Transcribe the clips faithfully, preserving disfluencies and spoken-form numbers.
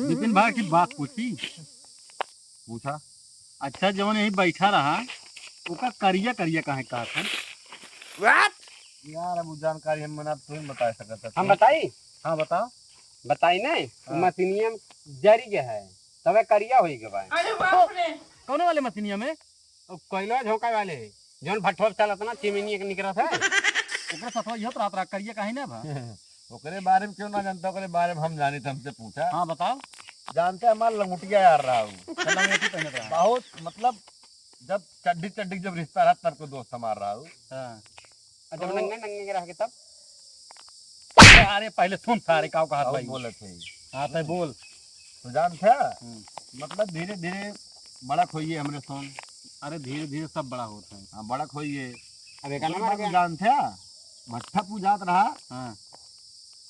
विपिन भाई की बात पूछी। पूछा। अच्छा, जवन यही बैठा रहा, ओका करिया करिया काहे कहत है? What? यार, अब उ जानकारी हम मना तुम बता सकत है। हम बताई? हाँ, बताओ। बताई नहीं? हाँ। मशीनिया में जरी गया है, तबे करिया होई गवा है। अरे बाप रे। कौन वाले मशीनिया में? ओ, कोयला झोंका वाले, जौन भट्ठवा पे चलत ना, चिमनी एक निकलत है। ओकरे सथवा इहो तो रात रात करिया काहे ना भा? ओकरे बारे में क्यों ना जानता, ओकरे बारे में हम जानी तो हमसे पूछा। हाँ, बताओ। जानते हैं, हमारा लंगोटिया यार रहा हूँ। अच्छा, लंगोटी पहनत रहा। बहुत, मतलब, जब चड्डी चड्डी जब रिश्ता रहा, तब को दोस्त हमारा रहा हूँ। हाँ। अच्छा, तो नंगे नंगे के रह के तब? अरे, पहले सुन सारे, काव कहत और भाई। बोलत है। हाँ, तो बोल। तो जानत है, हम्म। मतलब, धीरे धीरे बड़क होइए हमरे सोन। अरे, धीरे धीरे सब बड़ा होत है। हाँ, बड़क होइए। अब एक ओकरे नंबर बाद गया। जानत है, भट्ठा पूजात रहा, हाँ।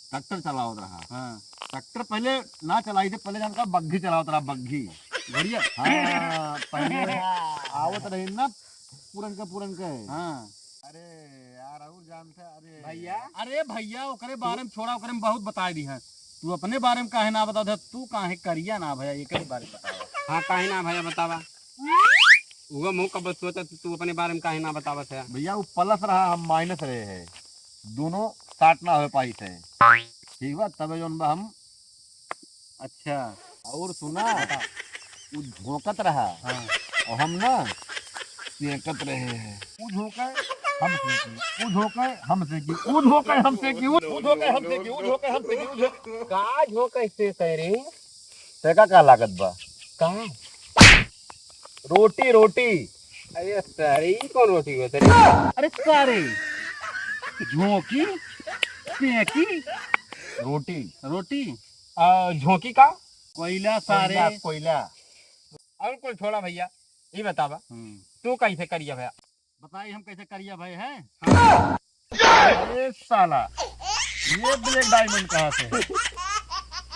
ट्रैक्टर चलावत रहा। हाँ। ट्रैक्टर पहले ना चलाई थे, पहले जानता बग्घी चलावत रहा, बग्घी। बढ़िया। हाँ, पहले आवत रही ना, पुरन के, पुरन के। हाँ। अरे यार, और जानते, अरे भैया। अरे भैया, ओकरे बारे में छोड़ा, ओकरे में बहुत बताई दी है। तू अपने बारे में काहे ना बता दे, तू काहे करिया ना भैया, एकरे बारे में बतावा। हाँ, काहे ना भैया, बतावा। वो मुँह कब सोचा तू, तू अपने बारे में काहे ना बतावत है? भैया, वो प्लस रहा, हम माइनस रहे हैं, दोनों साथ ना हो पाई थे। ठीक बा, तबे जौन बा हम। अच्छा। और सुना, बता। वो झोंकत रहा। हाँ। और हम ना सेंकत रहे हैं। वो झोंके, हम सेंकी। वो झोंके, हम सेंकी। वो झोंके, हम सेंकी। वो झोंके, हम सेंकी। वो झोंके, हम सेंकी। वो झोंके। का झोंके से कह रही? तेका का लागत बा? का? रोटी, रोटी। अरे सारे, ई कौन रोटी होत रे? अरे सारे, झोंकी, सेंकी, रोटी। रोटी? आ, झोंकी का? कोयला सारे। कोयला, कोयला। और कुल छोड़ा भैया, ई बतावा, हम्म। तू कैसे करिया भया? बताई हम कैसे करिया भए हैं? अरे साला, ये ब्लैक डायमंड कहाँ से है?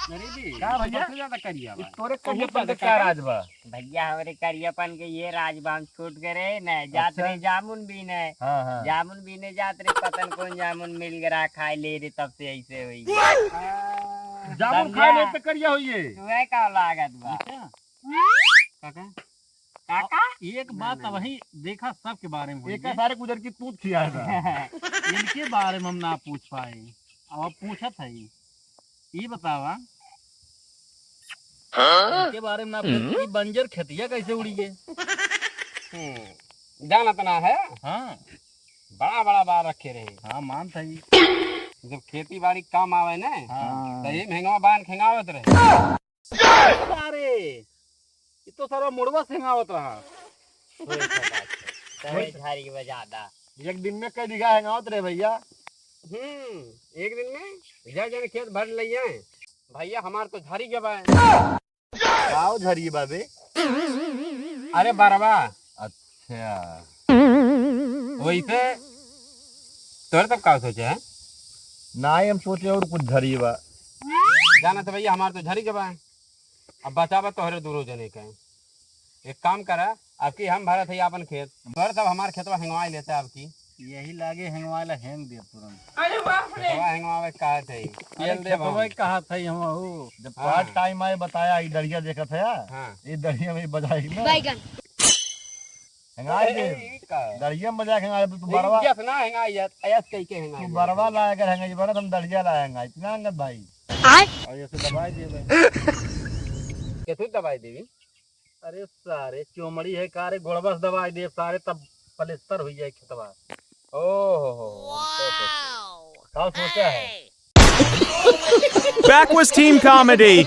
अरे जी, का भैया? सबसे ज्यादा करिया बा। तोरे करियापन के का राज बा? भैया, हमरे करियापन के ये राज बा, हम छूट के रहे न, जात अच्छा। रहे जामुन बीने। हाँ, हाँ। जामुन बीने जात रहे, पता न कौन जामुन मिल गया, खाए ले रे, तब से ऐसे हुई। जामुन समझा? खाए ले तो करिया होइए। तुम्हें का लागत बा? अच्छा। काका? काका? एक बात नहीं, नहीं। अबही देखा, सबके बारे में होई एक है। सारे गुजर की तूत खिया है। इनके बारे में हम ना पूछ पाए। अब पूछत है, ई बतावा, हाँ? इनके बारे में ना पूछ, ई बंजर खेतिया कैसे उड़ी है? हम्म, जानत ना है? हाँ। बड़ा बड़ा बार रखे रहे। हाँ, मान था ई। जब खेती बाड़ी काम आवे ना, हाँ। तो ये महंगा बांध खेंगावत रहे। अरे, ये तो सारा मुड़वा से हेंगावत रहा। होए सका छे। तबे झारी बजादा। एक दिन में कई बीघा हेंगावत रहे भैया? हम्म, एक दिन में बीघा जन खेत भर लइए। भैया, हमार तो झारी गवा है। काव झारी बाबे? अरे, बरवा। अच्छा। वैसे तोरे तब का सोचे है? नाहीं, हम सोचे और कुछ झरी बा। जाना तो भैया, हमार तो झरी के बा। अब बचावा तोहरे दोनों जने के। एक काम करा, अब की हम भरत है आपन खेत, तोहरे तब हमार खेतवा हेंगवाई लेते अब की। यही लागे हेंगवाई ला हेंग दे तुरंत। अरे बाप रे। खेतवा हेंगवावे कहा थे, अरे तेल दे खेतवा बहुत। कहा थे हम हो। जब हाँ। पार्ट टाइम आए बताया, ई दरिया देखत है, हाँ। ई दरिया में बजाई ना। बैगन। हेंगाई ए, दे। ए, ई का? दरिया में बजा के हेंगाई, तू बरवा। यस ना हेंगाई, यस, यस कह के हेंगाई तू दे। बरवा लाया कर हेंगाई, बरत हम दरिया लाया हेंगाई, इतना अंगद भाई। आय? और ये से दबाई दे भाई। के तू दबाई देवी? अरे सारे, चोमड़ी है का रे, गोड़वा से दबाई दे सारे, तब पलेस्तर हुई जाए खेतवा। ओ हो हो, हम तो सोचे। का सोचा है? Backwoods Team Comedy।